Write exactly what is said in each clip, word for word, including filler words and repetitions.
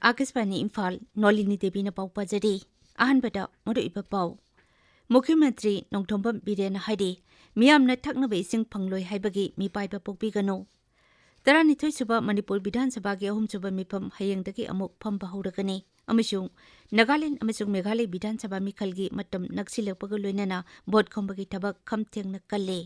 ꯑꯥꯀꯥꯁꯕꯥꯅꯤ ꯏꯝꯐꯥꯜ, ꯅꯣꯂꯤꯅꯤ ꯗꯦꯕꯤꯅ ꯄꯥꯎ ꯄꯥꯖꯔꯤ꯫ ꯑꯍꯥꯟꯕꯗ ꯃꯔꯨꯑꯣꯏꯕ ꯄꯥꯎ꯫ ꯃꯨꯈ꯭ꯌ ꯃꯟꯇ꯭ꯔꯤ ꯅꯣꯡꯊꯣꯝꯕꯝ ꯕꯤꯔꯦꯟꯅ ꯍꯥꯏꯔꯤ, ꯃꯤꯌꯥꯝꯅ ꯊꯛꯅꯕ ꯏꯁꯤꯡ ꯐꯪꯂꯣꯏ ꯍꯥꯏꯕꯒꯤ ꯃꯤꯄꯥꯏꯕ ꯄꯣꯛꯄꯤꯒꯅꯨ꯫ ꯇꯔꯥꯅꯤꯊꯣꯏ ꯁꯨꯕ ꯃꯅꯤꯄꯨꯔ ꯕꯤꯙꯥꯟ ꯁꯚꯥꯒꯤ ꯑꯍꯨꯝ ꯁꯨꯕ ꯃꯤꯐꯝ ꯍꯌꯦꯡꯗꯒꯤ ꯑꯃꯨꯛ ꯐꯝꯕ ꯍꯧꯔꯒꯅꯤ ꯑꯃꯁꯨꯡ ꯅꯥꯒꯥꯂꯦꯟꯗ ꯑꯃꯁꯨꯡ ꯃꯦꯘꯥꯂꯌ ꯕꯤꯙꯥꯟ ꯁꯚꯥ ꯃꯤꯈꯜꯒꯤ ꯃꯇꯝ ꯅꯛꯁꯤꯜꯂꯛꯄꯒ ꯂꯣꯏꯅꯅ ꯚꯣꯠ ꯈꯣꯝꯕꯒꯤ ꯊꯕꯛ ꯈꯝ ꯊꯦꯡꯅ ꯀꯜꯂꯤ꯫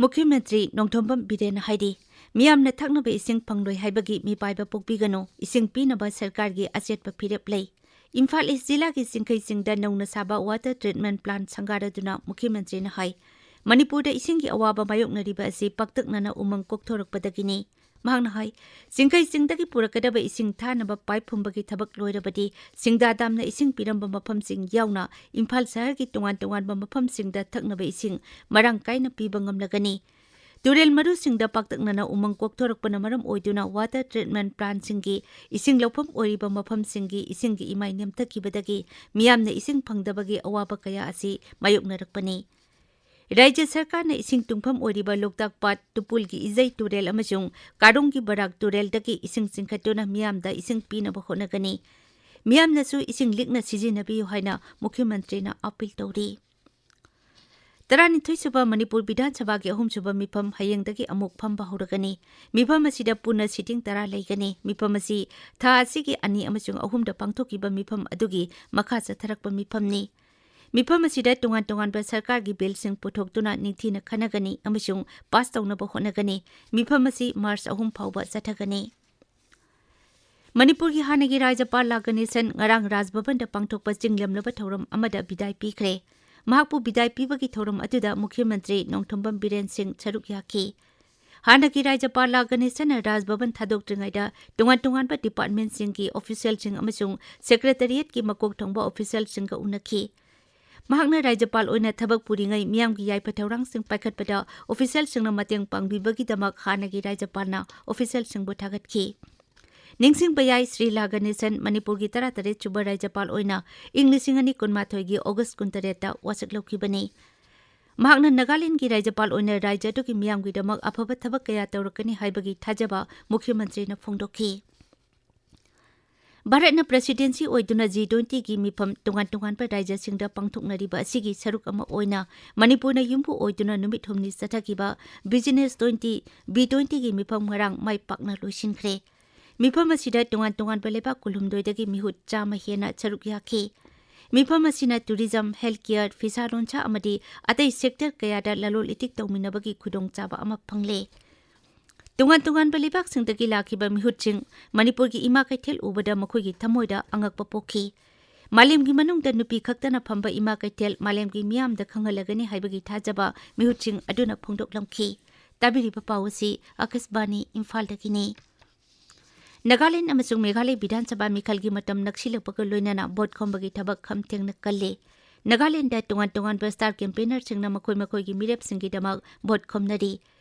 ꯃꯨꯈ꯭ꯌ ꯃꯟꯇ꯭ꯔꯤ ꯅꯣꯡꯊꯣꯝꯕꯝ ꯕꯤꯔꯦꯟꯅ ꯍꯥꯏꯔꯤ, ꯃꯤꯌꯥꯝꯅ ꯊꯛꯅꯕ ꯏꯁꯤꯡ ꯐꯪꯂꯣꯏ ꯍꯥꯏꯕꯒꯤ ꯃꯤꯄꯥꯏꯕ ꯄꯣꯛꯄꯤꯒꯅꯨ, ꯏꯁꯤꯡ ꯄꯤꯅꯕ ꯁꯔꯀꯥꯔꯒꯤ ꯑꯆꯦꯠꯄ ꯐꯤꯔꯦꯞ ꯂꯩ꯫ ꯏꯝꯐꯥꯜ ꯏꯁ ꯖꯤꯂꯥꯒꯤ ꯆꯤꯡꯈꯩꯁꯤꯡꯗ ꯅꯧꯅ ꯁꯥꯕ water treatment plant ꯁꯪꯒꯥꯔꯗꯨꯅ ꯃꯨꯈ꯭ꯌ ꯃꯟꯇ꯭ꯔꯤꯅ ꯍꯥꯏ, ꯃꯅꯤꯄꯨꯔꯗ ꯏꯁꯤꯡꯒꯤ ꯑꯋꯥꯕ ꯃꯥꯌꯣꯛꯅꯔꯤꯕ ꯑꯁꯤ ꯄꯥꯛꯇꯛꯅꯅ ꯎꯃꯪ ꯀꯣꯛꯊꯣꯔꯛꯄꯗꯒꯤꯅꯤ꯫ ꯃꯍꯥꯛꯅ ꯍꯥꯏ, ꯆꯤꯡꯈꯩꯁꯤꯡꯗꯒꯤ ꯄꯨꯔꯛꯀꯗꯕ ꯏꯁꯤꯡ ꯊꯥꯅꯕ ꯄꯥꯏꯞ ꯐꯨꯝꯕꯒꯤ ꯊꯕꯛ ꯂꯣꯏꯔꯕꯗꯤ ꯁꯤꯡꯗꯥ ꯗꯥꯝꯅ ꯏꯁꯤꯡ ꯄꯤꯔꯝꯕ ꯃꯐꯝꯁꯤꯡ ꯌꯥꯎꯅ ꯏꯝꯐꯥꯜ ꯁꯍꯔꯒꯤ ꯇꯣꯉꯥꯟ ꯇꯣꯉꯥꯟꯕ ꯃꯐꯝꯁꯤꯡꯗ ꯊꯛꯅꯕ ꯏꯁꯤꯡ ꯃꯔꯥꯡ ꯀꯥꯏꯅ ꯄꯤꯕ ꯉꯝꯂꯒꯅꯤ꯫ ꯇꯨꯔꯦꯜ ꯃꯔꯨꯁꯤꯡꯗ ꯄꯥꯛꯇꯛꯅꯅ ꯎꯃꯪ ꯀꯣꯛꯊꯣꯔꯛꯄꯅ ꯃꯔꯝ ꯑꯣꯏꯗꯨꯅ water treatment plantꯁꯤꯡꯒꯤ ꯏꯁꯤꯡ ꯂꯧꯐꯝ ꯑꯣꯏꯔꯤꯕ ꯃꯐꯝꯁꯤꯡꯒꯤ ꯏꯁꯤꯡꯒꯤ ꯏꯃꯥꯏ ꯅꯦꯝꯊꯈꯤꯕꯗꯒꯤ ꯃꯤꯌꯥꯝꯅ ꯏꯁꯤꯡ ꯐꯪꯗꯕꯒꯤ ꯑꯋꯥꯕ ꯀꯌꯥ ꯑꯁꯤ ꯃꯥꯌꯣꯛꯅꯔꯛꯄꯅꯤ꯫ ꯔꯥꯖ꯭ꯌ ꯁꯔꯀꯥꯔꯅ ꯏꯁꯤꯡ ꯇꯨꯡꯐꯝ ꯑꯣꯏꯔꯤꯕ ꯂꯣꯛꯇꯥꯛ ꯄꯥꯠ, ꯇꯨꯄꯨꯜꯒꯤ ꯏꯖꯩ ꯇꯨꯔꯦꯜ ꯑꯃꯁꯨꯡ ꯀꯥꯔꯣꯡꯒꯤ ꯕꯔꯥꯛ ꯇꯨꯔꯦꯜꯗꯒꯤ ꯏꯁꯤꯡ ꯆꯤꯡꯈꯠꯇꯨꯅ ꯃꯤꯌꯥꯝꯗ ꯏꯁꯤꯡ ꯄꯤꯅꯕ ꯍꯣꯠꯅꯒꯅꯤ꯫ ꯃꯤꯌꯥꯝꯅꯁꯨ ꯏꯁꯤꯡ ꯂꯤꯛꯅ ꯁꯤꯖꯤꯟꯅꯕꯤꯌꯨ ꯍꯥꯏꯅ ꯃꯨꯈ꯭ꯌ ꯃꯟꯇ꯭ꯔꯤꯅ ꯑꯥꯄꯤꯜ ꯇꯧꯔꯤ꯫ ꯇꯔꯥꯅꯤꯊꯣꯏ ꯁꯨꯕ ꯃꯅꯤꯄꯨꯔ ꯕꯤꯙꯥꯟ ꯁꯚꯥꯒꯤ ꯑꯍꯨꯝ ꯁꯨꯕ ꯃꯤꯐꯝ ꯍꯌꯦꯡꯗꯒꯤ ꯑꯃꯨꯛ ꯐꯝꯕ ꯍꯧꯔꯒꯅꯤ꯫ ꯃꯤꯐꯝ ꯑꯁꯤꯗ ꯄꯨꯟꯅ ꯁꯤꯇꯤꯡ ꯇꯔꯥ ꯂꯩꯒꯅꯤ꯫ ꯃꯤꯐꯝ ꯑꯁꯤ ꯊꯥ ꯑꯁꯤꯒꯤ ꯑꯅꯤ ꯑꯃꯁꯨꯡ ꯑꯍꯨꯝꯗ ꯄꯥꯡꯊꯣꯛꯈꯤꯕ ꯃꯤꯐꯝ ꯑꯗꯨꯒꯤ ꯃꯈꯥ ꯆꯠꯊꯔꯛꯄ ꯃꯤꯐꯝꯅꯤ꯫ ꯃꯤꯐꯝ ꯑꯁꯤꯗ ꯇꯣꯉꯥꯟ ꯇꯣꯉꯥꯟꯕ ꯁꯔꯀꯥꯔꯒꯤ ꯕꯤꯜꯁꯤꯡ ꯄꯨꯊꯣꯛꯇꯨꯅ ꯅꯤꯡꯊꯤꯅ ꯈꯟꯅꯒꯅꯤ ꯑꯃꯁꯨꯡ ꯄꯥꯁ ꯇꯧꯅꯕ ꯍꯣꯠꯅꯒꯅꯤ꯫ ꯃꯤꯐꯝ ꯑꯁꯤ ꯃꯥꯔꯆ ꯑꯍꯨꯝ ꯐꯥꯎꯕ ꯆꯠꯊꯒꯅꯤ꯫ ꯃꯅꯤꯄꯨꯔꯒꯤ ꯍꯥꯟꯅꯒꯤ ꯔꯥꯖ꯭ꯌꯄꯥꯜ ꯂꯥ ꯒꯅꯦꯁꯟ ꯉꯔꯥꯡ ꯔꯥꯖ ꯚꯕꯟꯗ ꯄꯥꯡꯊꯣꯛꯄ ꯆꯤꯡꯂꯦꯝꯂꯕ ꯊꯧꯔꯝ ꯑꯃꯗ ꯕꯤꯗꯥꯏ ꯄꯤꯈ꯭ꯔꯦ꯫ ꯃꯍꯥꯛꯄꯨ ꯕꯤꯗꯥꯏ ꯄꯤꯕꯒꯤ ꯊꯧꯔꯝ ꯑꯗꯨꯗ ꯃꯨꯈ꯭ꯌ ꯃꯟꯇ꯭ꯔꯤ ꯅꯣꯡꯊꯣꯝꯕꯝ ꯕꯤꯔꯦꯟ ꯁꯤꯡ ꯁꯔꯨꯛ ꯌꯥꯈꯤ꯫ ꯍꯥꯟꯅꯒꯤ ꯔꯥꯖ꯭ꯌꯄꯥꯜ ꯂꯥ ꯒꯅꯦꯁꯟꯅ ꯔꯥꯖ ꯚꯕꯟ ꯊꯥꯗꯣꯛꯇ꯭ꯔꯤꯉꯩꯗ ꯇꯣꯉꯥꯟ ꯇꯣꯉꯥꯟꯕ ꯗꯤꯄꯥꯔꯠꯃꯦꯟꯠꯁꯤꯡꯒꯤ ꯑꯣꯐꯤꯁꯤꯌꯦꯜꯁꯤꯡ ꯑꯃꯁꯨꯡ ꯁꯦꯀ꯭ꯔꯦꯇꯔꯤꯌꯦꯠꯀꯤ ꯃꯀꯣꯛ ꯊꯣꯡꯕ ꯑꯣꯐꯤꯁꯤꯌꯦꯜꯁꯤꯡꯒ ꯎꯅꯈꯤ꯫ ꯃꯍꯥꯛꯅ ꯔꯥꯖ꯭ꯌꯄꯥꯜ ꯑꯣꯏꯅ ꯊꯕꯛ ꯄꯨꯔꯤꯉꯩ ꯃꯤꯌꯥꯝꯒꯤ ꯌꯥꯏꯐ ꯊꯧꯔꯥꯡꯁꯤꯡ ꯄꯥꯏꯈꯠꯄꯗ ꯑꯣꯐꯤꯁꯤꯌꯦꯜꯁꯤꯡꯅ ꯃꯇꯦꯡ ꯄꯥꯡꯕꯤꯕꯒꯤꯗꯃꯛ ꯍꯥꯟꯅꯒꯤ ꯔꯥꯖ꯭ꯌꯄꯥꯜꯅ ꯑꯣꯐꯤꯁꯤꯌꯦꯜꯁꯤꯡꯕꯨ ꯊꯥꯒꯠꯈꯤ꯫ ꯅꯤꯡꯁꯤꯡꯕ ꯌꯥꯏ, ꯁ꯭ꯔꯤ ꯂꯥ ꯒꯅꯦꯁꯟ ꯃꯅꯤꯄꯨꯔꯒꯤ ꯇꯔꯥꯇꯔꯦꯠ ꯁꯨꯕ ꯔꯥꯖ꯭ꯌꯄꯥꯜ ꯑꯣꯏꯅ ꯏꯪ ꯂꯤꯁꯤꯡ ꯑꯅꯤ ꯀꯨꯟꯃꯥꯊꯣꯏꯒꯤ ꯑꯣꯒꯁ꯭ꯠ ꯀꯨꯟꯇꯔꯦꯠꯇ ꯋꯥꯁꯛ ꯂꯧꯈꯤꯕꯅꯤ꯫ ꯃꯍꯥꯛꯅ ꯅꯥꯒꯥꯂꯦꯟꯗꯒꯤ ꯔꯥꯖ꯭ꯌꯄꯥꯜ ꯑꯣꯏꯅ ꯔꯥꯖ꯭ꯌ ꯑꯗꯨꯒꯤ ꯃꯤꯌꯥꯝꯒꯤꯗꯃꯛ ꯑꯐꯕ ꯊꯕꯛ ꯀꯌꯥ ꯇꯧꯔꯛꯀꯅꯤ ꯍꯥꯏꯕꯒꯤ ꯊꯥꯖꯕ ꯃꯨꯈ꯭ꯌ ꯃꯟꯇ꯭ꯔꯤꯅ ꯐꯣꯡꯗꯣꯛꯈꯤ꯫ ꯚꯥꯔꯠꯅ ꯄ꯭ꯔꯦꯁꯤꯗꯦꯟꯁꯤ ꯑꯣꯏꯗꯨꯅ ꯖꯤ ꯇ꯭ꯋꯦꯟꯇꯤꯒꯤ ꯃꯤꯐꯝ ꯇꯣꯉꯥꯟ ꯇꯣꯉꯥꯟꯕ ꯔꯥꯖ꯭ꯌꯁꯤꯡꯗ ꯄꯥꯡꯊꯣꯛꯅꯔꯤꯕ ꯑꯁꯤꯒꯤ ꯁꯔꯨꯛ ꯑꯃ ꯑꯣꯏꯅ ꯃꯅꯤꯄꯨꯔꯅ ꯌꯨꯝꯕꯨ ꯑꯣꯏꯗꯨꯅ ꯅꯨꯃꯤꯠ ꯍꯨꯝꯅꯤ ꯆꯠꯊꯈꯤꯕ ꯕꯤꯖꯤꯅꯦꯁ ꯇ꯭ꯋꯦꯟꯇꯤ, ꯕꯤ ꯇ꯭ꯋꯦꯟꯇꯤꯒꯤ ꯃꯤꯐꯝ ꯉꯔꯥꯡ ꯃꯥꯏ ꯄꯥꯛꯅ ꯂꯣꯏꯁꯤꯟꯈ꯭ꯔꯦ꯫ ꯃꯤꯐꯝ ꯑꯁꯤꯗ ꯇꯣꯉꯥꯟ ꯇꯣꯉꯥꯟꯕ ꯂꯩꯕꯥꯛ ꯀꯨꯟꯍꯨꯝꯗꯣꯏꯗꯒꯤ ꯃꯤꯍꯨꯠ ꯆꯥꯝꯃ ꯍꯦꯟꯅ ꯁꯔꯨꯛ ꯌꯥꯈꯤ꯫ ꯃꯤꯐꯝ ꯑꯁꯤꯅ ꯇꯨꯔꯤꯖꯝ, ꯍꯦꯜꯊ ꯀꯦꯌꯔ, ꯐꯤꯁꯥ ꯂꯣꯟꯁꯥ ꯑꯃꯗꯤ ꯑꯇꯩ ꯁꯦꯛꯇꯔ ꯀꯌꯥꯗ ꯂꯂꯣꯟ ꯏꯇꯤꯛ ꯇꯧꯃꯤꯟꯅꯕꯒꯤ ꯈꯨꯗꯣꯡꯆꯥꯕ ꯑꯃ ꯐꯪꯂꯦ꯫ ꯇꯣꯉꯥꯟ ꯇꯣꯉꯥꯟꯕ ꯂꯩꯕꯥꯛꯁꯤꯡꯗꯒꯤ ꯂꯥꯛꯈꯤꯕ ꯃꯤꯍꯨꯠꯁꯤꯡ ꯃꯅꯤꯄꯨꯔꯒꯤ ꯏꯃꯥ ꯀꯩꯊꯦꯜ ꯎꯕꯗ ꯃꯈꯣꯏꯒꯤ ꯊꯃꯣꯏꯗ ꯑꯉꯛꯄ ꯄꯣꯛꯈꯤ꯫ ꯃꯥꯂꯦꯝꯒꯤ ꯃꯅꯨꯡꯗ ꯅꯨꯄꯤ ꯈꯛꯇꯅ ꯐꯝꯕ ꯏꯃꯥ ꯀꯩꯊꯦꯜ ꯃꯥꯂꯦꯝꯒꯤ ꯃꯤꯌꯥꯝꯗ ꯈꯪꯍꯜꯂꯒꯅꯤ ꯍꯥꯏꯕꯒꯤ ꯊꯥꯖꯕ ꯃꯤꯍꯨꯠꯁꯤꯡ ꯑꯗꯨꯅ ꯐꯣꯡꯗꯣꯛꯂꯝꯈꯤ꯫ ꯇꯥꯕꯤꯔꯤꯕ ꯄꯥꯎ ꯑꯁꯤ ꯑꯥꯀꯥꯁꯕꯥꯅꯤ ꯏꯝꯐꯥꯜꯗꯒꯤꯅꯤ꯫ ꯅꯥꯒꯥꯂꯦꯟ ꯑꯃꯁꯨꯡ ꯃꯦꯘꯥꯂꯌ ꯕꯤꯙꯥꯟ ꯁꯚꯥ ꯃꯤꯈꯜꯒꯤ ꯃꯇꯝ ꯅꯛꯁꯤꯜꯂꯛꯄꯒ ꯂꯣꯏꯅꯅ ꯚꯣꯠ ꯈꯣꯝꯕꯒꯤ ꯊꯕꯛ ꯈꯝ ꯊꯦꯡꯅ ꯀꯜꯂꯤ꯫ ꯅꯥꯒꯥꯂꯦꯟꯗ ꯇꯣꯉꯥꯟ ꯇꯣꯉꯥꯟꯕ ꯁ꯭ꯇꯥꯔ ꯀꯦꯝꯄꯦꯅꯔꯁꯤꯡꯅ ꯃꯈꯣꯏ ꯃꯈꯣꯏꯒꯤ ꯃꯤꯔꯦꯞꯁꯤꯡꯒꯤꯗꯃꯛ ꯚꯣꯠ ꯈꯣꯝꯅꯔꯤ꯫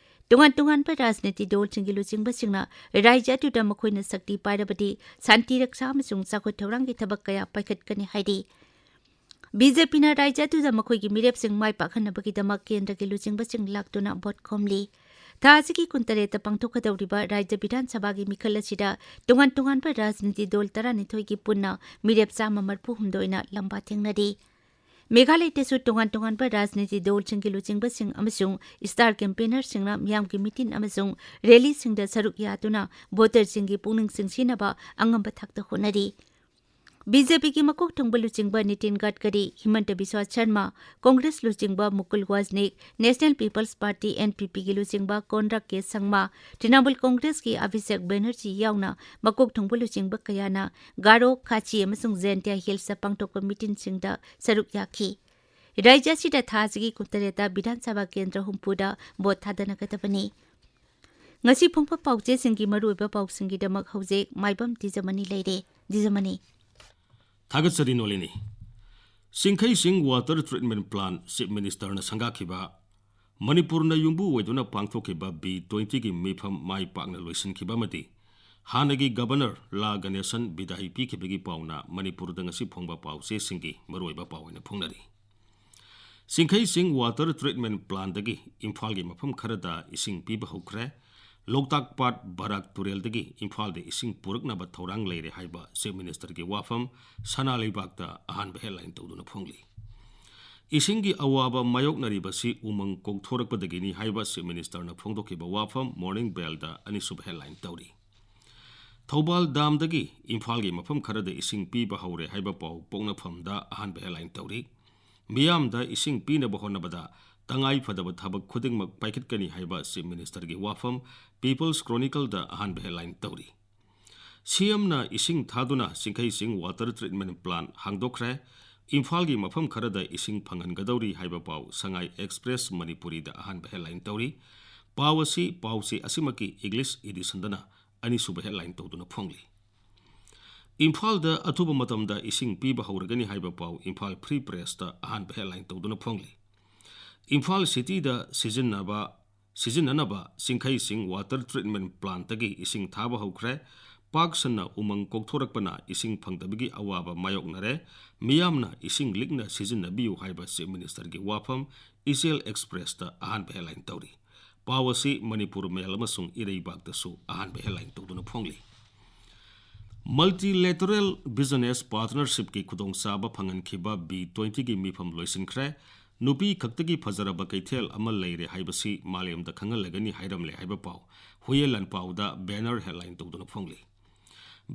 ꯇꯣꯉꯥꯟ ꯇꯣꯉꯥꯟꯕ ꯔꯥꯖꯅꯤꯇꯤ ꯗꯜꯁꯤꯡꯒꯤ ꯂꯨꯆꯤꯡꯕꯁꯤꯡꯅ ꯔꯥꯖ꯭ꯌ ꯑꯗꯨꯗ ꯃꯈꯣꯏꯅ ꯁꯛꯇꯤ ꯄꯥꯏꯔꯕꯗꯤ ꯁꯥꯟꯇꯤ ꯔꯛꯁꯥ ꯑꯃꯁꯨꯡ ꯆꯥꯎꯈꯠ ꯊꯧꯔꯥꯡꯒꯤ ꯊꯕꯛ ꯀꯌꯥ ꯄꯥꯏꯈꯠꯀꯅꯤ ꯍꯥꯏꯔꯤ꯫ ꯕꯤ ꯖꯦ ꯄꯤꯅ ꯔꯥꯖ꯭ꯌ ꯑꯗꯨꯗ ꯃꯈꯣꯏꯒꯤ ꯃꯤꯔꯦꯞꯁꯤꯡ ꯃꯥꯏ ꯄꯥꯛꯍꯟꯅꯕꯒꯤꯗꯃꯛ ꯀꯦꯟꯗ꯭ꯔꯒꯤ ꯂꯨꯆꯤꯡꯕꯁꯤꯡ ꯂꯥꯛꯇꯨꯅ ꯚꯣꯠ ꯈꯣꯝꯂꯤ꯫ ꯊꯥ ꯑꯁꯤꯒꯤ ꯀꯨꯟꯇꯔꯦꯠꯇ ꯄꯥꯡꯊꯣꯛꯀꯗꯧꯔꯤꯕ ꯔꯥꯖ꯭ꯌ ꯕꯤꯙꯥꯟ ꯁꯚꯥꯒꯤ ꯃꯤꯈꯜ ꯑꯁꯤꯗ ꯇꯣꯉꯥꯟ ꯇꯣꯉꯥꯟꯕ ꯔꯥꯖꯅꯤꯇꯤ ꯗꯜ ꯇꯔꯥꯅꯤꯊꯣꯏꯒꯤ ꯄꯨꯟꯅ ꯃꯤꯔꯦꯞ ꯆꯥꯝꯃ ꯃꯔꯤꯐꯨ ꯍꯨꯝꯗꯣꯏꯅ ꯂꯝꯕꯥ ꯊꯦꯡꯅꯔꯤ꯫ ꯃꯦꯘꯥꯂꯌꯗꯁꯨ ꯇꯣꯉꯥꯟ ꯇꯣꯉꯥꯟꯕ ꯔꯥꯖꯅꯤꯇꯤ ꯗꯜꯁꯤꯡꯒꯤ ꯂꯨꯆꯤꯡꯕꯁꯤꯡ ꯑꯃꯁꯨꯡ ꯁ꯭ꯇꯥꯔ ꯀꯦꯝꯄꯦꯅꯔꯁꯤꯡꯅ ꯃꯤꯌꯥꯝꯒꯤ ꯃꯤꯇꯤꯟ ꯑꯃꯁꯨꯡ ꯔꯦꯂꯤꯁꯤꯡꯗ ꯁꯔꯨꯛ ꯌꯥꯗꯨꯅ ꯚꯣꯇꯔꯁꯤꯡꯒꯤ ꯄꯨꯛꯅꯤꯡ ꯆꯤꯡꯁꯤꯟꯅꯕ ꯑꯉꯝꯕ ꯊꯥꯛꯇ ꯍꯣꯠꯅꯔꯤ꯫ ꯕꯤ ꯖꯦ ꯄꯤꯒꯤ ꯃꯀꯣꯛ ꯊꯣꯡꯕ ꯂꯨꯆꯤꯡꯕ ꯅꯤꯇꯤꯟ ꯒꯗꯀꯔꯤ, ꯍꯤꯃꯟꯇ ꯕꯤꯁ꯭ꯋꯥ ꯁꯔꯃ, ꯀꯣꯡꯒ꯭ꯔꯦꯁ ꯂꯨꯆꯤꯡꯕ Mukul Wasnik, national people's party, N P ꯄꯤꯒꯤ ꯂꯨꯆꯤꯡꯕ ꯀꯣꯟꯔꯥꯛ ꯀꯦ ꯁꯪꯃꯥ, ꯇ꯭ꯔꯤꯅꯥꯃꯨꯜ ꯀꯣꯡꯒ꯭ꯔꯦꯁꯀꯤ ꯑꯚꯤꯁꯦꯛ ꯕꯦꯅꯔꯖꯤ ꯌꯥꯎꯅ ꯃꯀꯣꯛ ꯊꯣꯡꯕ ꯂꯨꯆꯤꯡꯕ ꯀꯌꯥꯅ ꯒꯥꯔꯣ, ꯈꯥꯆꯤ ꯑꯃꯁꯨꯡ ꯖꯌꯟꯇꯤꯌꯥ ꯍꯤꯜꯁꯇ ꯄꯥꯡꯊꯣꯛꯄ ꯃꯤꯇꯤꯟꯁꯤꯡꯗ ꯁꯔꯨꯛ ꯌꯥꯈꯤ꯫ ꯔꯥꯖ꯭ꯌ ꯑꯁꯤꯗ ꯊꯥ ꯑꯁꯤꯒꯤ ꯀꯨꯟꯇꯔꯦꯠꯇ ꯕꯤꯙꯥꯟ ꯁꯚꯥ ꯀꯦꯟꯗ꯭ꯔ ꯍꯨꯝꯐꯨꯗ ꯚꯣꯠ ꯊꯥꯗꯅꯒꯗꯕꯅꯤ꯫ ꯉꯁꯤ ꯐꯣꯡꯕ ꯄꯥꯎꯆꯦꯁꯤꯡꯒꯤ ꯃꯔꯨꯑꯣꯏꯕ ꯄꯥꯎꯁꯤꯡꯒꯤꯗꯃꯛ ꯍꯧꯖꯤꯛ ꯃꯥꯏꯕꯝ ꯗꯤꯖꯃꯅꯤ ꯂꯩꯔꯦ꯫ ꯗꯤꯖꯃꯅꯤ꯫ ꯊꯥꯒꯠꯆꯔꯤ Nolini. ꯁꯤꯡꯈꯩꯁꯤꯡ water treatment plan chief ꯃꯤꯅꯤꯁꯇꯔꯅ ꯁꯪꯒꯥꯈꯤꯕ ꯃꯅꯤꯄꯨꯔꯅ ꯌꯨꯝꯕꯨ ꯑꯣꯏꯗꯨꯅ ꯄꯥꯡꯊꯣꯛꯈꯤꯕ ꯕꯤ ꯇ꯭ꯋꯦꯟꯇꯤꯒꯤ ꯃꯤꯐꯝ ꯃꯥꯏ ꯄꯥꯛꯅ ꯂꯣꯏꯁꯤꯟꯈꯤꯕ ꯑꯃꯗꯤ ꯍꯥꯟꯅꯒꯤ ꯒꯕꯔꯅꯔ ꯂꯥ ꯒꯅꯦꯁꯟ ꯕꯤꯗꯥꯏ ꯄꯤꯈꯤꯕꯒꯤ ꯄꯥꯎꯅ ꯃꯅꯤꯄꯨꯔꯗ ꯉꯁꯤ ꯐꯣꯡꯕ ꯄꯥꯎꯆꯦꯁꯤꯡꯒꯤ ꯃꯔꯨꯑꯣꯏꯕ ꯄꯥꯎ ꯑꯣꯏꯅ ꯐꯣꯡꯅꯔꯤ꯫ ꯁꯤꯡꯈꯩꯁꯤꯡ ꯋꯥꯇꯔ ꯇ꯭ꯔꯤꯠꯃꯦꯟ ꯄ꯭ꯂꯥꯟꯗꯒꯤ ꯏꯝꯐꯥꯜꯒꯤ ꯃꯐꯝ ꯈꯔꯗ ꯏꯁꯤꯡ ꯄꯤꯕ ꯍꯧꯈ꯭ꯔꯦ꯫ ꯂꯣꯛꯇꯥꯛ ꯄꯥꯠ ꯕꯔꯥꯛ ꯇꯨꯔꯦꯜꯗꯒꯤ ꯏꯝꯐꯥꯜꯗ ꯏꯁꯤꯡ ꯄꯨꯔꯛꯅꯕ ꯊꯧꯔꯥꯡ ꯂꯩꯔꯦ ꯍꯥꯏꯕ ꯆꯤꯐ ꯃꯤꯅꯤꯁꯇꯔꯒꯤ ꯋꯥꯐꯝ ꯁꯅꯥ ꯂꯩꯕꯥꯛꯇ ꯑꯍꯥꯟꯕ ꯍꯦꯗꯂꯥꯏꯟ ꯇꯧꯗꯨꯅ ꯐꯣꯡꯂꯤ꯫ ꯏꯁꯤꯡꯒꯤ ꯑꯋꯥꯕ ꯃꯥꯌꯣꯛꯅꯔꯤꯕꯁꯤ ꯎꯃꯪ ꯀꯣꯛꯊꯣꯔꯛꯄꯗꯒꯤꯅꯤ ꯍꯥꯏꯕ ꯆꯤꯐ ꯃꯤꯅꯤꯁꯇꯔꯅ ꯐꯣꯡꯗꯣꯛꯈꯤꯕ ꯋꯥꯐꯝ ꯃꯣꯔꯅꯤꯡ ꯕꯦꯜꯗ ꯑꯅꯤꯁꯨꯕ ꯍꯦꯗꯂꯥꯏꯟ ꯇꯧꯔꯤ꯫ ꯊꯧꯕꯥꯜ ꯗꯥꯝꯗꯒꯤ ꯏꯝꯐꯥꯜꯒꯤ ꯃꯐꯝ ꯈꯔꯗ ꯏꯁꯤꯡ ꯄꯤꯕ ꯍꯧꯔꯦ ꯍꯥꯏꯕ ꯄꯥꯎ ꯄꯣꯛꯅꯐꯝꯗ ꯑꯍꯥꯟꯕ ꯍꯦꯗꯂꯥꯏꯟ ꯇꯧꯔꯤ꯫ ꯃꯤꯌꯥꯝꯗ ꯏꯁꯤꯡ ꯄꯤꯅꯕ ꯍꯣꯠꯅꯕꯗ ꯇꯉꯥꯏ ꯐꯗꯕ ꯊꯕꯛ ꯈꯨꯗꯤꯡꯃꯛ ꯄꯥꯏꯈꯠꯀꯅꯤ ꯍꯥꯏꯕ ꯆꯤꯐ ꯃꯤꯅꯤꯁꯇꯔꯒꯤ ꯋꯥꯐꯝ ꯄꯤꯄꯜꯁ ꯀ꯭ꯔꯣꯅꯤꯀꯜꯗ ꯑꯍꯥꯟꯕ ꯍꯦꯗꯂꯥꯏꯟ ꯇꯧꯔꯤ꯫ ꯁꯤꯑꯦꯝꯅ ꯏꯁꯤꯡ ꯊꯥꯗꯨꯅ ꯁꯤꯡꯈꯩꯁꯤꯡ ꯋꯥꯇꯔ ꯇ꯭ꯔꯤꯠꯃꯦꯟ ꯄ꯭ꯂꯥꯟ ꯍꯥꯡꯗꯣꯛꯈ꯭ꯔꯦ꯫ ꯏꯝꯐꯥꯜꯒꯤ ꯃꯐꯝ ꯈꯔꯗ ꯏꯁꯤꯡ ꯐꯪꯍꯟꯒꯗꯧꯔꯤ ꯍꯥꯏꯕ ꯄꯥꯎ ꯁꯉꯥꯏ ꯑꯦꯛꯁꯄ꯭ꯔꯦꯁ ꯃꯅꯤꯄꯨꯔꯤꯗ ꯑꯍꯥꯟꯕ ꯍꯦꯗꯂꯥꯏꯟ ꯇꯧꯔꯤ꯫ ꯄꯥꯎ ꯑꯁꯤ ꯄꯥꯎꯆꯦ ꯑꯁꯤꯃꯛꯀꯤ ꯏꯪꯂꯤꯁ ꯏꯗꯤꯁꯟꯗꯅ ꯑꯅꯤꯁꯨꯕ ꯍꯦꯗꯂꯥꯏꯟ ꯇꯧꯗꯨꯅ ꯐꯣꯡꯂꯤ꯫ ꯏꯝꯐꯥꯜꯗ ꯑꯊꯨꯕ ꯃꯇꯝꯗ ꯏꯁꯤꯡ ꯄꯤꯕ ꯍꯧꯔꯒꯅꯤ ꯍꯥꯏꯕ ꯄꯥꯎ ꯏꯝꯐꯥꯜ ꯐ꯭ꯔꯤ ꯄ꯭ꯔꯦꯁꯇ ꯑꯍꯥꯟꯕ ꯍꯦꯗꯂꯥꯏꯟ ꯇꯧꯗꯨꯅ ꯐꯣꯡꯂꯤ꯫ ꯏꯝꯐꯥꯜ ꯁꯤꯇꯤꯗ ꯁꯤꯖꯤꯟꯅꯕ, ꯁꯤꯖꯤꯟꯅꯅꯕ ꯁꯤꯡꯈꯩꯁꯤꯡ ꯋꯥꯇꯔ ꯇ꯭ꯔꯤꯠꯃꯦꯟ ꯄ꯭ꯂꯥꯟꯠꯇꯒꯤ ꯏꯁꯤꯡ ꯊꯥꯕ ꯍꯧꯈ꯭ꯔꯦ꯫ ꯄꯥꯛ ꯁꯟꯅ ꯎꯃꯪ ꯀꯣꯛꯊꯣꯔꯛꯄꯅ ꯏꯁꯤꯡ ꯐꯪꯗꯕꯒꯤ ꯑꯋꯥꯕ ꯃꯥꯌꯣꯛꯅꯔꯦ꯫ ꯃꯤꯌꯥꯝꯅ ꯏꯁꯤꯡ ꯂꯤꯛꯅ ꯁꯤꯖꯤꯟꯅꯕꯤꯌꯨ ꯍꯥꯏꯕ ꯆꯤꯐ ꯃꯤꯅꯤꯁꯇꯔꯒꯤ ꯋꯥꯐꯝ ꯏꯆꯦꯜ ꯑꯦꯛꯁꯄ꯭ꯔꯦꯁꯇ ꯑꯍꯥꯟꯕ ꯍꯦꯗꯂꯥꯏꯟ ꯇꯧꯔꯤ꯫ ꯄꯥꯎ ꯑꯁꯤ ꯃꯅꯤꯄꯨꯔ ꯃꯦꯜ ꯑꯃꯁꯨꯡ ꯏꯔꯩꯕꯥꯛꯇꯁꯨ ꯑꯍꯥꯟꯕ ꯍꯦꯗꯂꯥꯏꯟ ꯇꯧꯗꯨꯅ ꯐꯣꯡꯂꯤ꯫ ꯃꯜꯇꯤꯂꯦꯇꯔꯦꯜ ꯕꯤꯖꯤꯅꯦꯁ ꯄꯥꯔꯠꯅꯔꯁꯤꯞꯀꯤ ꯈꯨꯗꯣꯡꯆꯥꯕ ꯐꯪꯍꯟꯈꯤꯕ ꯕꯤ ꯇ꯭ꯋꯦꯟꯇꯤꯒꯤ ꯃꯤꯐꯝ ꯂꯣꯏꯁꯤꯟꯈ꯭ꯔꯦ꯫ ꯅꯨꯄꯤ ꯈꯛꯇꯒꯤ ꯐꯖꯔꯕ ꯀꯩꯊꯦꯜ ꯑꯃ ꯂꯩꯔꯦ ꯍꯥꯏꯕꯁꯤ ꯃꯥꯂꯦꯝꯗ ꯈꯪꯍꯜꯂꯒꯅꯤ ꯍꯥꯏꯔꯝꯂꯦ ꯍꯥꯏꯕ ꯄꯥꯎ ꯍꯨꯌꯦꯟ ꯂꯥꯟꯄꯥꯎꯗ ꯕꯦꯅꯔ ꯍꯦꯗꯂꯥꯏꯟ ꯇꯧꯗꯨꯅ ꯐꯣꯡꯂꯤ꯫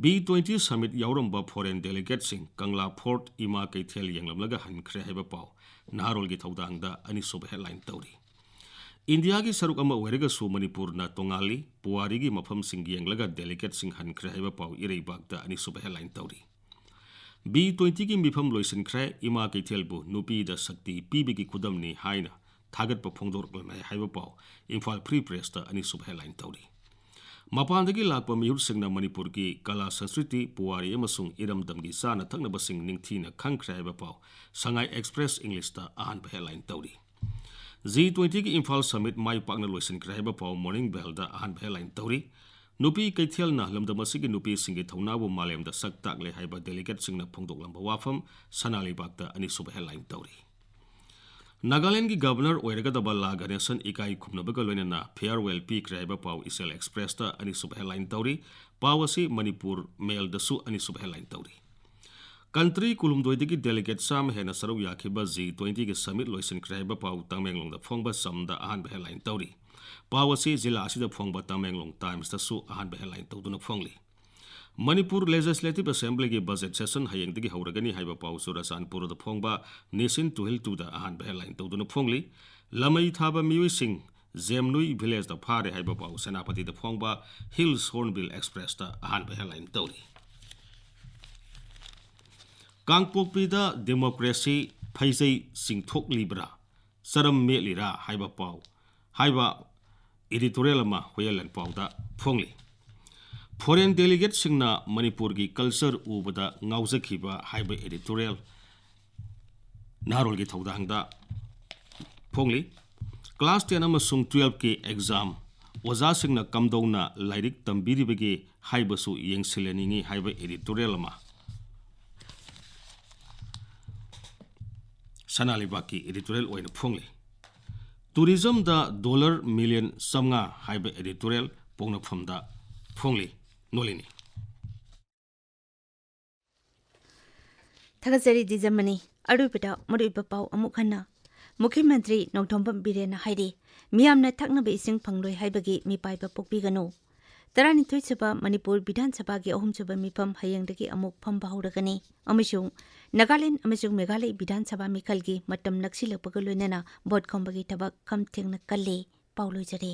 ꯕꯤ ꯇ꯭ꯋꯦꯟꯇꯤ ꯁꯃꯤꯠ ꯌꯥꯎꯔꯝꯕ ꯐꯣꯔꯦꯟ ꯗꯦꯂꯤꯒꯦꯠꯁꯤꯡ ꯀꯪꯂꯥ ꯐꯣꯔꯠ, ꯏꯃꯥ ꯀꯩꯊꯦꯜ ꯌꯦꯡꯂꯝꯂꯒ ꯍꯟꯈ꯭ꯔꯦ ꯍꯥꯏꯕ ꯄꯥꯎ ꯅꯍꯥꯔꯣꯜꯒꯤ ꯊꯧꯗꯥꯡꯗ ꯑꯅꯤꯁꯨꯕ ꯍꯦꯗꯂꯥꯏꯟ ꯇꯧꯔꯤ꯫ ꯏꯟꯗꯤꯌꯥꯒꯤ ꯁꯔꯨꯛ ꯑꯃ ꯑꯣꯏꯔꯒꯁꯨ ꯃꯅꯤꯄꯨꯔꯅ ꯇꯣꯉꯥꯜꯂꯤ꯫ ꯄꯨꯋꯥꯔꯤꯒꯤ ꯃꯐꯝꯁꯤꯡ ꯌꯦꯡꯂꯒ ꯗꯦꯂꯤꯒꯦꯠꯁꯤꯡ ꯍꯟꯈ꯭ꯔꯦ ꯍꯥꯏꯕ ꯄꯥꯎ ꯏꯔꯩꯕꯥꯛꯇ ꯑꯅꯤꯁꯨꯕ ꯍꯦꯗꯂꯥꯏꯟ ꯇꯧꯔꯤ꯫ ꯕꯤ ꯇ꯭ꯋꯦꯟꯇꯤꯒꯤ ꯃꯤꯐꯝ ꯂꯣꯏꯁꯤꯟꯈ꯭ꯔꯦ꯫ ꯏꯃꯥ ꯀꯩꯊꯦꯜꯕꯨ ꯅꯨꯄꯤꯗ ꯁꯛꯇꯤ ꯄꯤꯕꯒꯤ ꯈꯨꯗꯝꯅꯤ ꯍꯥꯏꯅ ꯊꯥꯒꯠꯄ ꯐꯣꯡꯗꯣꯔꯛꯂꯦ ꯍꯥꯏꯕ ꯄꯥꯎ ꯏꯝꯐꯥꯜ ꯐ꯭ꯔꯤ ꯄ꯭ꯔꯦꯁꯇ ꯑꯅꯤꯁꯨꯕ ꯍꯦꯗꯂꯥꯏꯟ ꯇꯧꯔꯤ꯫ ꯃꯄꯥꯟꯗꯒꯤ ꯂꯥꯛꯄ ꯃꯤꯍꯨꯠꯁꯤꯡꯅ ꯃꯅꯤꯄꯨꯔꯒꯤ ꯀꯂꯥ, ꯁꯪꯁꯀ꯭ꯔꯤꯇꯤ, ꯄꯨꯋꯥꯔꯤ ꯑꯃꯁꯨꯡ ꯏꯔꯝꯗꯝꯒꯤ ꯆꯥꯅ ꯊꯛꯅꯕꯁꯤꯡ ꯅꯤꯡꯊꯤꯅ ꯈꯪꯈ꯭ꯔꯦ ꯍꯥꯏꯕ ꯄꯥꯎ ꯁꯉꯥꯏ ꯑꯦꯛꯁꯄ꯭ꯔꯦꯁ ꯏꯪꯂꯤꯁꯇ ꯑꯍꯥꯟꯕ ꯍꯦꯗꯂꯥꯏꯟ ꯇꯧꯔꯤ꯫ ꯖꯤ ꯇ꯭ꯋꯦꯟꯇꯤꯒꯤ ꯏꯝꯐꯥꯜ ꯁꯃꯤꯠ ꯃꯥꯏ ꯄꯥꯛꯅ ꯂꯣꯏꯁꯤꯟꯈ꯭ꯔꯦ ꯍꯥꯏꯕ ꯄꯥꯎ ꯃꯣꯔꯅꯤꯡ ꯕꯦꯜꯗ ꯑꯍꯥꯟꯕ ꯍꯦꯗꯂꯥꯏꯟ ꯇꯧꯔꯤ꯫ ꯅꯨꯄꯤ ꯀꯩꯊꯦꯜꯅ ꯂꯝꯗꯝ ꯑꯁꯤꯒꯤ ꯅꯨꯄꯤꯁꯤꯡꯒꯤ ꯊꯧꯅꯥꯕꯨ ꯃꯥꯂꯦꯝꯗ ꯁꯛ ꯇꯥꯛꯂꯦ ꯍꯥꯏꯕ delegateꯁꯤꯡꯅ ꯐꯣꯡꯗꯣꯛꯂꯝꯕ ꯋꯥꯐꯝ ꯁꯅꯥ ꯂꯩꯕꯥꯛꯇ ꯑꯅꯤꯁꯨꯕ headline ꯇꯧꯔꯤ꯫ ꯅꯥꯒꯥꯂꯦꯟꯗꯒꯤ governor ꯑꯣꯏꯔꯒꯗꯕ ꯂꯥ ꯒꯅꯦꯁꯟ ꯏꯀꯥꯏ ꯈꯨꯝꯅꯕꯒ ꯂꯣꯏꯅꯅ farewell ꯄꯤꯈ꯭ꯔꯦ ꯍꯥꯏꯕ ꯄꯥꯎ ꯏꯆꯦꯜ Expressꯇ ꯑꯅꯤꯁꯨꯕ headline ꯇꯧꯔꯤ꯫ ꯄꯥꯎ ꯑꯁꯤ ꯃꯅꯤꯄꯨꯔ Mailꯗꯁꯨ ꯑꯅꯤꯁꯨꯕ headline ꯇꯧꯔꯤ꯫ Country ꯀꯨꯟꯍꯨꯝꯗꯣꯏꯗꯒꯤ delegate ꯆꯥꯝꯃ ꯍꯦꯟꯅ ꯁꯔꯨꯛ ꯌꯥꯈꯤꯕ G twentyꯒꯤ summit ꯂꯣꯏꯁꯤꯟꯈ꯭ꯔꯦ ꯍꯥꯏꯕ ꯄꯥꯎ ꯇꯃꯦꯡꯂꯣꯡꯗ ꯐꯣꯡꯕ ꯆꯝꯗ ꯑꯍꯥꯟꯕ headline ꯇꯧꯔꯤ꯫ ꯄꯥꯎ ꯑꯁꯤ ꯖꯤꯂꯥ ꯑꯁꯤꯗ ꯐꯣꯡꯕ ꯇꯃꯦꯡꯂꯣꯡ Timesꯇꯁꯨ ꯑꯍꯥꯟꯕ headline ꯇꯧꯗꯨꯅ ꯐꯣꯡꯂꯤ꯫ ꯃꯅꯤꯄꯨꯔ Legislative Assemblyꯒꯤ budget session ꯍꯌꯦꯡꯗꯒꯤ ꯍꯧꯔꯒꯅꯤ ꯍꯥꯏꯕ ꯄꯥꯎ ꯆꯨꯔꯆꯥꯟꯄꯨꯔꯗ ꯐꯣꯡꯕ Nation ꯇꯨꯍꯤꯜ ꯇꯨꯗ ꯑꯍꯥꯟꯕ headline ꯇꯧꯗꯨꯅ ꯐꯣꯡꯂꯤ꯫ ꯂꯃꯩ ꯊꯥꯕ ꯃꯤꯑꯣꯏꯁꯤꯡ ꯖꯦꯝꯅꯨꯏ villageꯇ ꯐꯥꯔꯦ ꯍꯥꯏꯕ ꯄꯥꯎ ꯁꯦꯅꯥꯄꯇꯤꯗ ꯐꯣꯡꯕ Hills Hornbill Expressꯇ ꯑꯍꯥꯟꯕ headline ꯇꯧꯔꯤ꯫ ꯀꯥꯡꯄꯣꯛꯄꯤꯗ democracy ꯐꯩꯖꯩ ꯆꯤꯡꯊꯣꯛꯂꯤꯕ꯭ꯔꯥ, ꯆꯔꯝ ꯃꯦꯠꯂꯤꯔꯥ ꯍꯥꯏꯕ ꯄꯥꯎ, ꯍꯥꯏꯕ editorial ꯑꯃ ꯍꯨꯌꯦꯟ ꯂꯥꯟꯄꯥꯎꯗ ꯐꯣꯡꯂꯤ꯫ Foreign delegateꯁꯤꯡꯅ ꯃꯅꯤꯄꯨꯔꯒꯤ culture ꯎꯕꯗ ꯉꯥꯎꯖꯈꯤꯕ ꯍꯥꯏꯕ editorial ꯅꯍꯥꯔꯣꯜꯒꯤ ꯊꯧꯗꯥꯡꯗ ꯐꯣꯡꯂꯤ꯫ Class ten ꯑꯃꯁꯨꯡ twelveꯀꯤ exam ꯑꯣꯖꯥꯁꯤꯡꯅ ꯀꯝꯗꯧꯅ ꯂꯥꯏꯔꯤꯛ ꯇꯝꯕꯤꯔꯤꯕꯒꯦ ꯍꯥꯏꯕꯁꯨ ꯌꯦꯡꯁꯤꯜꯍꯟꯅꯤꯡꯏ ꯍꯥꯏꯕ editorial ꯑꯃ ꯁꯅꯥ ꯂꯩꯕꯥꯛꯀꯤ editorial ꯑꯣꯏꯅ ꯐꯣꯡꯂꯤ꯫ Tourismꯗ dollar million ꯆꯥꯝꯃꯉꯥ ꯍꯥꯏꯕ editorial ꯄꯣꯛꯅꯐꯝꯗ ꯐꯣꯡꯂꯤ꯫ ꯅꯣꯂꯤꯅꯤ꯫ ꯊꯥꯒꯠꯆꯔꯤ ꯗꯤꯖꯃꯅꯤ꯫ ꯑꯔꯣꯏꯕꯗ ꯃꯔꯨꯑꯣꯏꯕ ꯄꯥꯎ ꯑꯃꯨꯛ ꯍꯟꯅ꯫ ꯃꯨꯈ꯭ꯌ ꯃꯟꯇ꯭ꯔꯤ ꯅꯣꯡꯊꯣꯝꯕꯝ ꯕꯤꯔꯦꯟꯅ ꯍꯥꯏꯔꯤ, ꯃꯤꯌꯥꯝꯅ ꯊꯛꯅꯕ ꯏꯁꯤꯡ ꯐꯪꯂꯣꯏ ꯍꯥꯏꯕꯒꯤ ꯃꯤꯄꯥꯏꯕ ꯄꯣꯛꯄꯤꯒꯅꯨ꯫ ꯇꯔꯥꯅꯤꯊꯣꯏ ꯁꯨꯕ ꯃꯅꯤꯄꯨꯔ ꯕꯤꯙꯥꯟ ꯁꯚꯥꯒꯤ ꯑꯍꯨꯝꯁꯨꯕ ꯃꯤꯐꯝ ꯍꯌꯦꯡꯗꯒꯤ ꯑꯃꯨꯛ ꯐꯝꯕ ꯍꯧꯔꯒꯅꯤ ꯑꯃꯁꯨꯡ ꯅꯥꯒꯥꯂꯦꯟ ꯑꯃꯁꯨꯡ ꯃꯦꯘꯥꯂꯌ ꯕꯤꯙꯥꯟ ꯁꯚꯥ ꯃꯤꯈꯜꯒꯤ ꯃꯇꯝ ꯅꯛꯁꯤꯜꯂꯛꯄꯒ ꯂꯣꯏꯅꯅ ꯚꯣꯠ ꯈꯣꯝꯕꯒꯤ ꯊꯕꯛ ꯈꯝ ꯊꯦꯡꯅ ꯀꯜꯂꯤ꯫ ꯄꯥꯎ ꯂꯣꯏꯖꯔꯦ꯫